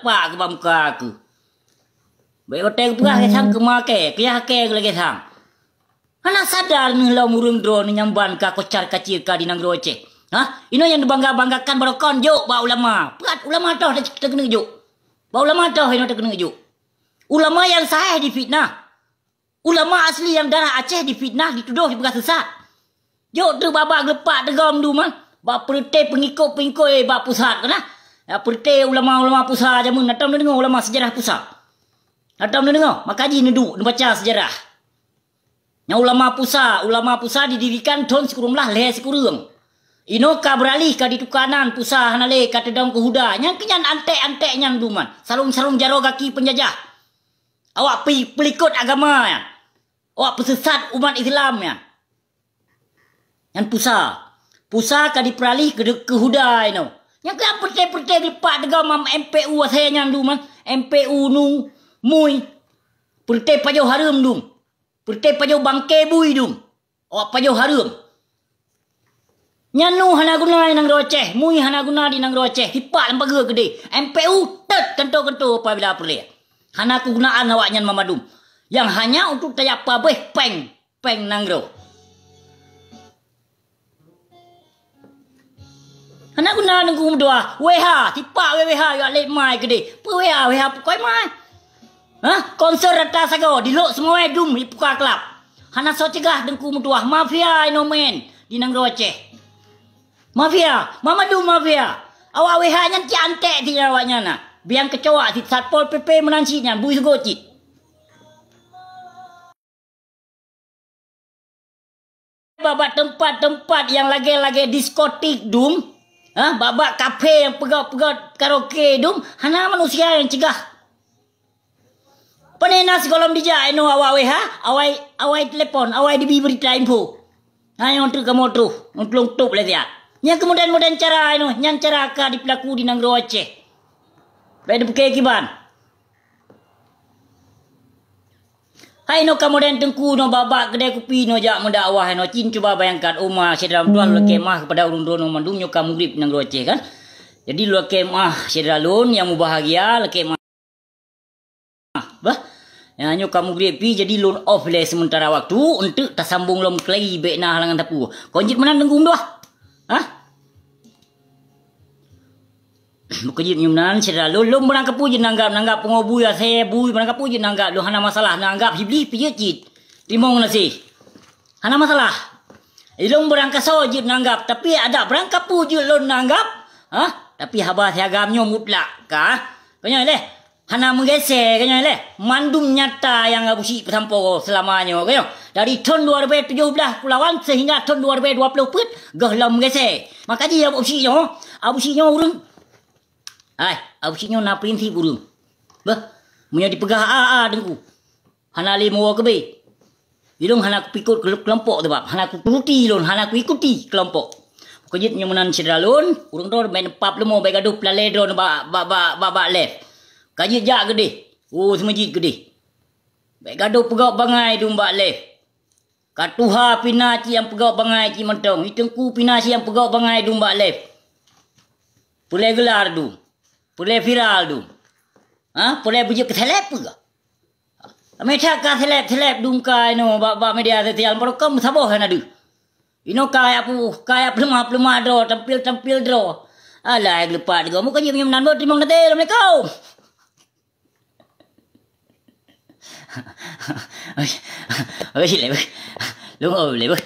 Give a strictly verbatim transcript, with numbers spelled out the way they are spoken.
Pak keu bak muka aku. Bèk watèe geupeugah gèsang keu ma kèe, keu yah kèe lagèe sang. Hana sadar neuh lom ureueng droeneuh nyang ban ka kocar kacir ka di nanggroe Aceh. Hah? Inoe nyang neubangga-banggakan baroe kon jok bak ulama. Peuet ulama toh teukeuneuh jok. Bak ulama toh inoe teukeuneuh jok. Ulama nyang sahéh difitnah. Ulama asli nyang darah Aceh difitnah, ditudoh, dipeugah sesat. Jok teuk bak-bak geulepak teugom dum, ah. Bak peureuté peungikot-peungikot, eh, bak pusat kan, ah. Ya, peureuté ulama-ulama pusa jameun, na tom neudeungoe ulama sejarah pusa? Na tom neudeungoe? Maka jih neuduek, neubaca sejarah. Nyang ulama pusa, ulama pusa didirikan thon sikureueng blah lhèe sikureueng. Inoe ka beuralih, ka dituka nan, pusa hana lé, ka teudong keu huda. Nyang keunyan anték-anték nyan dum, ah. Sarong-sarong jaroe gaki peunjajah. Awak pi-, peulikot agama nyan. Awak peusesat umat Islam nyan. Nyan pusa. Pusa ka dipeuralih keu, keu huda inoe. Nyang keu peureuté-peureuté geulepak teugom M P U asai nyan dum, ah. M P U nu, MUI. Peureuté pajoh hareuem dum. Peureuté pajoh bangke bui dum. Awak pajoh hareuem. Nyan nu hana guna di nanggroe Aceh, MUI hana guna di nanggroe Aceh, sipak lam pageue keudéh. M P U, tet, keuntô-keuntô apabila peureulèe. Hana keugunaan awak nyan banmandum. Nyang hanya untuk tajak pabéh péng, péng nanggroe. Hana guna Teungku meutuah. W H, sipak W H, jak lét mai keudéh. Peue W H, W H pukoi mai. Hah? Konser rata sagoe, di Lhokseumawe dum jipuka klab. Hana soe cegah Teungku meutuah, mafia inoe meu'en di nanggroe Aceh. Mafia, banmandum mafia. Awak W H nyan cit anték cit awak nyan na. Biang keucoa cit, Satpol P P meunan cit nyan, bui seugot cit. Bak-bak teumpat-teumpat nyang lagèe-lagèe diskotik dum, ha, bak-bak kafe nyang peugöt-peugöt karaoke dum, hana manusia nyang cegah. Pane na sigohlom dijak inoe awak W H, awai, awai telepon, awai dibi beurita info. Nyan nyang treuk kamoe troh, ngon tulông tôp lé siat. Nyan keuh modern-modern cara inoe, nyan cara ka jipeulaku di nanggroe Aceh. Bèk neupiké kiban. Hai inoe ka modern Teungku inoe bak-bak keudè kupi inoe jak meudakwah inoe. Cit cuba bayangkan, oh ma syedara meutuah, lôn lakèe meu'ah keupada ureueng droeneuh mandum nyoe ka mugrib nanggroe Aceh kan. Jadi lôn lakèe meu'ah syedara lôn nyang mubahgia, lakèe meu'ah. Bah. Ya, nyoe ka mugrib pi, jadi lôn off lé sementara waktu untuk tasambong lom keulai bèk na halangan sapeue. Kon jeuet meunan Teungku meutuah. Hah? Bukon jeuet nyoe meunan, syedara lôn, lôn beurangkapeue jeuet nanggab, nanggab pungo bui, asèe bui, beurangkapeue jeuet nanggab, lôn hana masalah, nanggab Iblih pih jeuet cit. Teurimong gaséh. Hana masalah. Lôn beurangkasoe jeuet nanggab, tapi adak beurangkapeue jeuet lôn nanggab, ha? Tapi haba si agam nyoe mutlak ka. Kon nyoe lé. Hana meugeusé, kon nyoe lé. Mandum nyata nyang Abusyik peusampoe seulama nyoe, kon nyoe. Dari thon dua ribèe tujoh blah kulawan seuhingga thon dua ribèe dua ploh peuet, gohlom meugeusé. Maka jih Abusyik nyoe, Abusyik nyoe ureueng. Hai, Abusyik nyoe na prinsip ureueng. Beuh, meunyoe jipeugah A, A Teungku. Hana lé meuwoe keubé. Ilôn hana kupikot keu-, keulompok teuh, bab hana kuturuti ilôn, hana kuikuti keulompok. Bukon jeuet nyoe meunan syedara lôn, ureueng droe bèk neupap leumo, bèk gadôh peulalè droe bak, bak, bak, bak, bak lèf. Ka jeuet jak keudéh. Oh, seumeujeuet keudéh. Bèk gadôh peugöt bangai dum bak lèf. Ka tuha pih na cit nyang peugöt bangai cit mantong. I Teungku pih na cit nyang peugöt bangai dum bak lèf. Peureulèe geular dum. Peureulèe viral dum. Ha? Peureulèe beujeuet keu seleb peue? Meunyoe ka seleb-seleb dum ka inoe bak, bak media sosial, barokon meusaboh hana deuh. Inoe kaya pu-, kaya peuleumah-peuleumah droe, tampil-tampil droe. Alah, geuleupah deungon muka jih meunyoe meunan, teurimong gaséh. Assalamualaikum. Oi, oi, lé, beuh. Lôn, oh, lé, beuh.